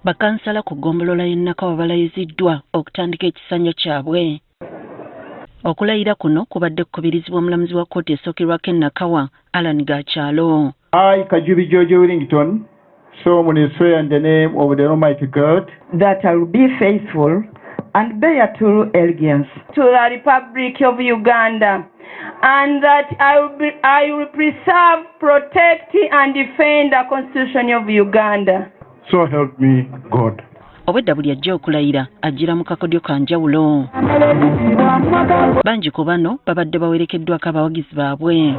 Bakansala ku ggombolola y'e Nakawa balayiziddwa okutandika ekisanja kyabwe. Okulayira kuno kubadde kukubirizibwa omulamuzi wa kkooti esookerwako e Nakawa, Allan Gakyalo. I, Kajubi George Willington, solemnly swear in the name of the Almighty God that I will be faithful and bear true allegiance to the Republic of Uganda and that I will preserve, protect and defend the Constitution of Uganda. So help me God. Obwedda buli ajja okulayira ajjira mu kakodyo ka njawulo. Bangi ku bano babadde bawerekeddwako abawagizi baabwe.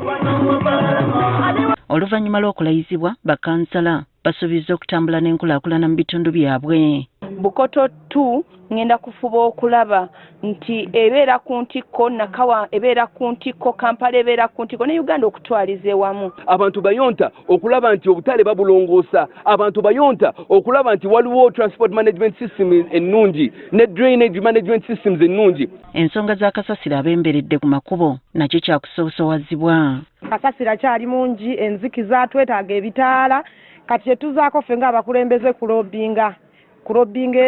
Oluvannyuma lw'okulayizibwa, bakansala basuubizza okutambula n'enkulaakulana mu bitundu byabwe. Bukoto 2 ngenda kufuba okulaba nti ebeera ku ntikko, Nakawa ebeera ku ntikko, Kampala ebeera ku ntikko ne Uganda okutwaliza ewamu. Abantu bayonta okulaba nti obutale babulongoosa, abantu bayonta okulaba nti waliwo transport management system ennungi ne drainage management systems ennungi. Ensonga za kasasiro abemberedde ku makubo nakyo kyakusoosowazibwa. Kasasiro akyali mungi, enzikiza, twetaaga ebitaala. Kati kyetuzaako ffe ng'abakulembeze kulobinga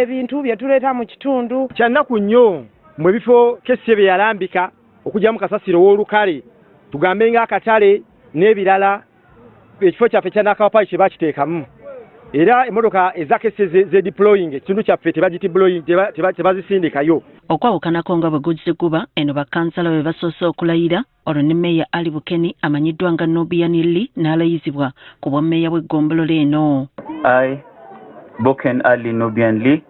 ebintu bye tuleeta mu kitundu. Kyannaku nnyo mu ebifo KCCA bye yalambika okugyamu kasasiro w'olukale, tugambe ng'akatale n'ebirala, ekifo kyaffe kya Nakawa Parish kye bakiteekamu, era emmotoka eza KCCA ze deploying ekitundu kyaffe tebazisindikayo. Okwawukanako nga bwe guzze guba eno, bakansala bwe basoose okulayira, olwo ne Mmeeya Ali Bukeni amanyiddwa nga Nubian Li n'alayizibwa ku bwammeeya bw'eggombolola eno. I, Buken Ali Nubian Lee,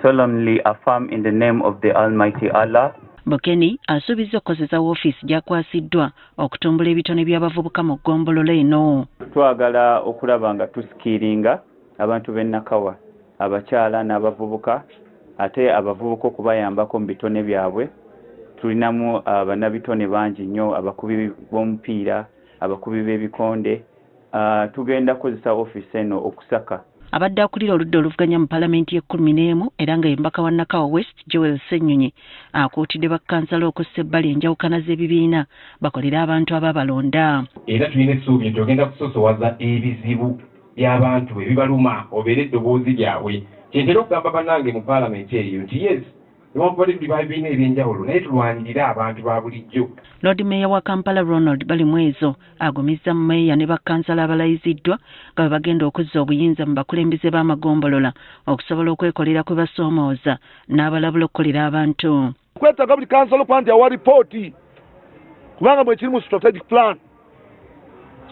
solemnly affirm in the name of the Almighty Allah Bukeni asuubizza okukozesa woofiisi gy'akwasiddwa okutumbula ebitone by'abavubuka mu ggombolola eno. Twagala okulaba nga tuskillinga abantu b'e Nakawa, abakyala n'abavubuka, ate abavubuka okubayambako mu bitone byabwe. Tulinamu bannabitone bangi nnyo, abakubi b'omupiira, abakubi b'ebikonde. Tugenda kukozesa ofiisi eno okusaka. Abadde akulira oludda oluvuganya mu palamenti y'e-11 era nga ye mubaka wa Nakawa West, Joel Ssenyonyi, akuutidde bakkansala okussa ebbali enjawukana z'ebibiina bakolere abantu ababalonda. Era tulina essuubi nti ogenda kusosowaza ebizibu by'abantu ebibaluma, obeere eddoboozi lyabwe. Kyentera okugamba bannange mu paalamenti eyo nti yes, newankubadde tuli ba bibiina ebyenjawulo, naye tulwanirire abantu ba bulijjo. Lord Meeya wa Kampala, Ronald Balimwezo, agumizza meeya ne bakkansala abalayiziddwa nga bwe bagenda okuzza obuyinza mu bakulembeze b'amagombolola okusobola okwekolera kwe basoomooza, n'abalabula okukolera abantu. Kwetaaga buli kansala okuba nti awa ripooti, kubanga mwekiri mu strategic plan.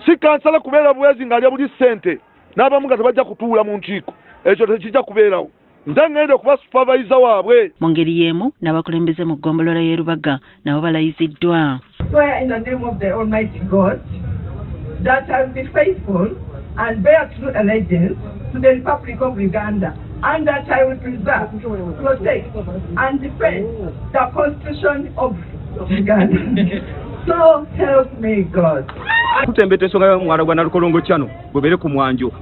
Si kansala kubeera bwezi ng'alya buli ssente n'abamu nga tebajja kutuula mu nkiiko, ekyo tekijja kubeerawo. Nze ngenda okuba supervisor waabwe. Mu ngeri y'emu n'abakulembeze mu ggombolola y'e Lubaga nabo balayiziddwa. Swear in the name of the Almighty God that I will be faithful and bear true allegiance to the Republic of Uganda and that I will preserve, protect and defend the Constitution of Uganda. So help me God. Tutembeta ensonga y'omwala gwa Nalukolongo Channel bwebeere ku mwanjo.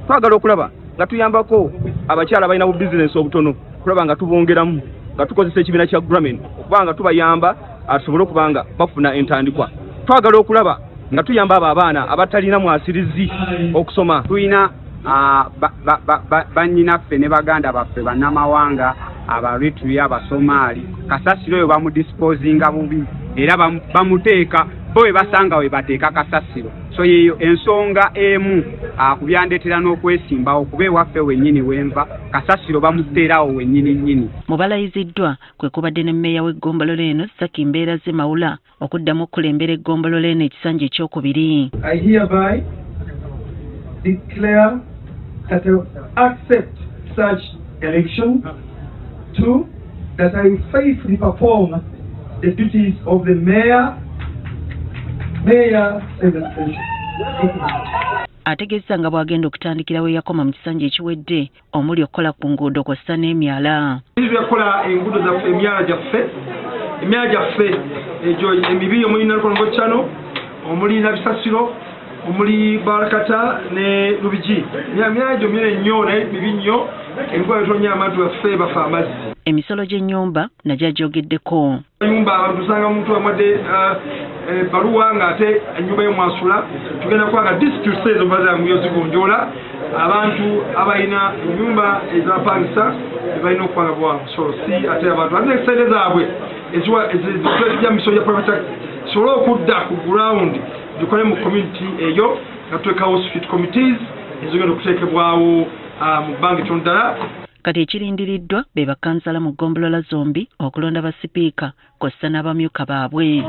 Twagala okulaba nga tuyambako abakyala balina bu bizinesi obutono, okulaba nga tubongeramu nga tukozesa ekibiina kya Grameen, okuba nga tubayamba asobole okuba nga bafuna entandikwa. Twagala okulaba nga tuyamba abo abaana abatalina mwasirizi okusoma. Tulina bannyinaffe ne baganda baffe bannamawanga, Abaritria, Abasomaali. Kasasiro oyo bamudisposinga bubi era bamuteeka bo we basanga we bateeka kasasiro. So yeyo ensonga emu ku byandeetera n'okwesimbawo, kuba ewaffe wennyini wenva kasasiro bamuteerawo wennyini nnyini. Mu balayiziddwa kwe kubadde ne mmeeya w'eggombolola eno, Saki Mbeeraze Mawula, okuddamu okukulembera eggombolola eno ekisanja ekyokubiri. I hereby declare that I accept such election. Two, that I will faithfully perform the duties of the mayor seventh session. Ategeeza nga bw'agenda okutandikira we yakoma mu kisanja ekiwedde, omuli okukola ku nguudo kw'ossa n'emyala. Tukola enguudo zaffe, emyala gyaffe egyo emibi, omuli Nalukolongo Channel, omuli Nabisasiro, omuli Barakata ne Lubigi. Emyala egyo minene nnyo naye mibi nnyo, enkuba betonya abantu baffe bafa amazzi. Emisolo gy'ennyumba nagyo agyogeddeko. Nyumba abantu tusanga omuntu amwadde baluwa ng'ate ennyumba yo mwasula. Tugenda kubanga disputes ezo bazanguyo zigonjoola. Abantu abalina ennyumba ezapangisa bebalina okubanga bawa musolo, si ate abantu ate sente zaabwe ezijja misolo gya property tax zisobole okudda ku ground zikole mu community eyo, nga tuteekawo street committees ezigenda okuteekebwawo mu bbanga ettono ddala. Kati ekirindiriddwa be bakansala mu ggombolola zombi okulonda basipiika kw'ossa n'abamyuka baabwe.